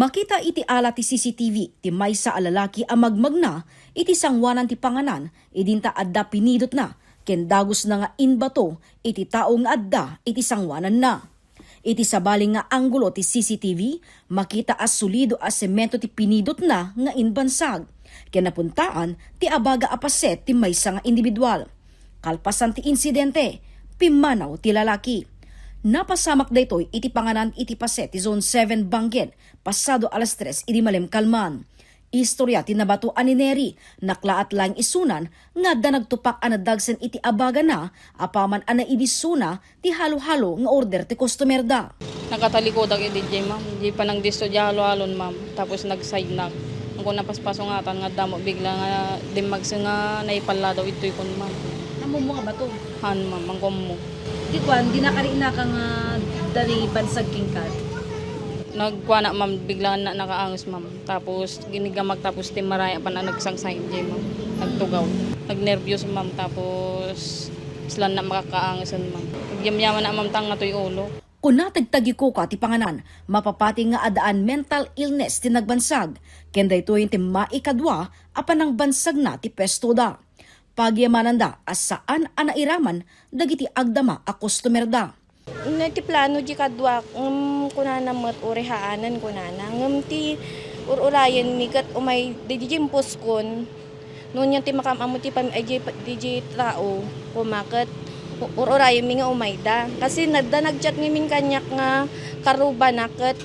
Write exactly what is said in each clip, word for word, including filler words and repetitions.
Makita iti ala ti C C T V ti maysa a lalaki a magmagna iti sangoanan ti panganan idinta adda pinidotna ken dagusna nga inbato iti tao nga adda iti sangoananna. Iti sabali nga anggulo ti C C T V, makita a solido a semento ti pinidotna nga inbansag, ken napuntaan ti abaga a paset ti maysa nga individual. Kalpasan ti insidente, pimmanaw ti lalaki. Napasamak daytoy iti panganan iti paset ti Zone seven Bangged, pasado alas tres idi malem kalman. Istorya ti nabato a ni Neri, naklaat laeng isunan nga adda nagtupak a nadagsen iti abagana apaman a naidissuna ti halo-halo nga order ti customerda. Nakatalikodak idi jay, ma'am. Di pa nagdisso jay halo-halon, ma'am. Tapos nag-side knock. Angko napaspaso ngatan nga adda mo bigla nga dimmagse nga naipalla daw itoy kun, ma'am. Ammo mo nga bato? Han, ma'am. Angko ammo. Di kuan, di nakarinak nga dali bansag kenka? Nagkuana, ma'am, bigla na nakaanges, ma'am. Tapos, ginigamag, tapos timmaray, apan a nagsangsang iti, ma'am. Nagtugaw. Nagnerbios, ma'am, tapos saan na makakaangesan, ma'am. Nagyamyaman na, ma'am, tangngatoy ulo. Kuna ti tagikuka ti panganan, mapapati nga addaan mental illness ti nagbansag, ken daytoy ti maikadua a panangbansagna ti puestoda. Pagyamananda a saan a nairaman dagiti agdama a customerda. No, iti plano di kaduak, ngem kunana met, "Uray haanen," kunana. Ngem ti ur-urayenmi ket umay, di, di, di impuskon. Nunyan ti makaam-ammo ti pam-, ay, di, di, di tao, koma ket u-, ur-urayenmi nga umayda. Kasi nadda nag-chat ngamin kaniak nga karubana ket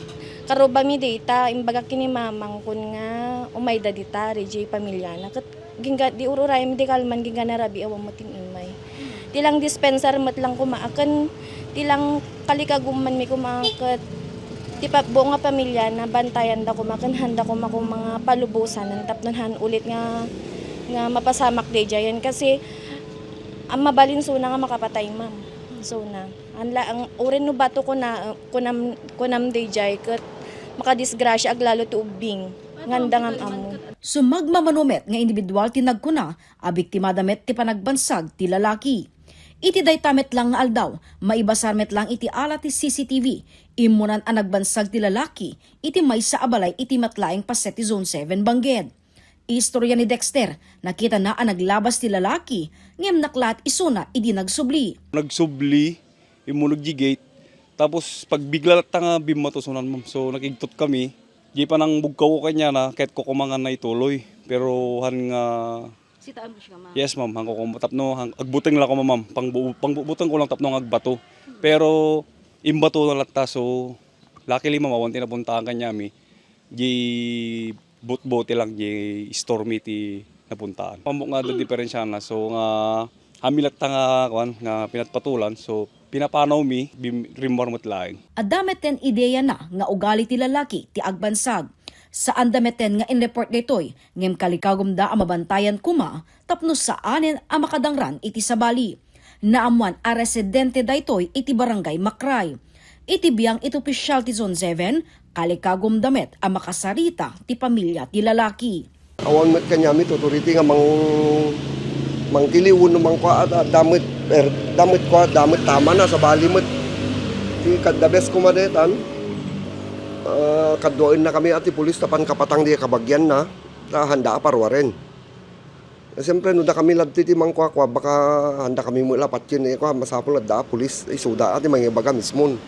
karubami dayta, imbagak ken ni mamangkon nga umayda dita, di, di pamilyana. Ket Gingga-, di ur-urayem di kalman, gingga narabi awan met ti immay. Ti lang dispenser met lang koma, ken ti lang kalikagummanmi koma ket ti pa-, buong nga pamilya na bantayan da koma ken handa koma koma nga palubosan tapno han ulit nga, nga mapasamak daydiayen kasi ang mabalin suna nga makapatay, ma'am. Suna. Anla, ang urin no bato ko na, kunam, kunam daydiay ket makadisgrasya aglalo ti ubbing. Nganda ngam ammo. Sumagmamano met nga individual ti nagkuna a biktimada met ti panagbansag ti lalaki. Iti dayta met lang nga aldaw, maibasar met lang iti ala ti C C T V, immunan a nagbansag ti lalaki iti maysa a balay iti met laeng paset ti Zone seven Bangged. Istorya ni Dexter, nakitana a naglabas ti lalaki, ngem naklaat isuna idi nagsubli. Nagsubli, immuneg di gate. Tapos pagbigla latta nga bimmato sunan, ma'am. So, nakigtot kami. Di pa nang bugkaw ko kaniana, ket kukumangan na ituloy. Pero han nga Sita ambush ka, ma'am? Yes, ma'am. Han kukum-, tapno, han, agbuteng la ko, ma'am. Pangbu-, pangbubuteng ko lang tapno nga agbato. Pero, imbato na latta. So, luckily, ma'am, awan ti napuntaan kaniami. Di butbuti lang, di stormy ti napuntaan. Pamuk nga adda diferensiana. So, nga, hami latta nga, kuan, nga pinatpatulan. So, pinapanawmi, bim-, rimmuar met laeng. Adda metten ideyana nga ugali ti lalaki ti agbansag. Saanda metten nga in-report daytoy, ngem kalikagumda a mabantayan koma tapno saanen a makadangran iti sabali. Naammoan a residente daytoy iti Barangay Makray. Iti biang iti opisyal ti Zone seven, kalikagumda met a makasarita ti pamilya ti lalaki. Awan met kaniami ti authority nga mang-, mangtiliw wenno mangkua, adda met, er, adda met kua, adda met tama na, sabali met. Ti kadda bes koma daytan, ah, kaduaennakami a ti pulis ta pankapatang di kabagianna, ta handa a paruaren. Siyempre, no dakami latta ti mangkuakua, baka handakami met la patien, eh, kua, masapul adda a pulis, isuda a ti mangibaga mismon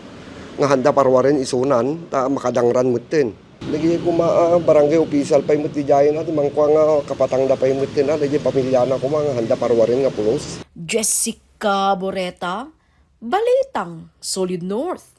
nga handa paruaren isunan, ta makadangran metten. Dagiti koma, ah, barangay official pay met ti diayen, ah, ti mangkua nga kapatangda pay met ti na, dagiti pamilyana koma nga handa paruaren nga pulos. Jessica Boreta, Balitang Solid North.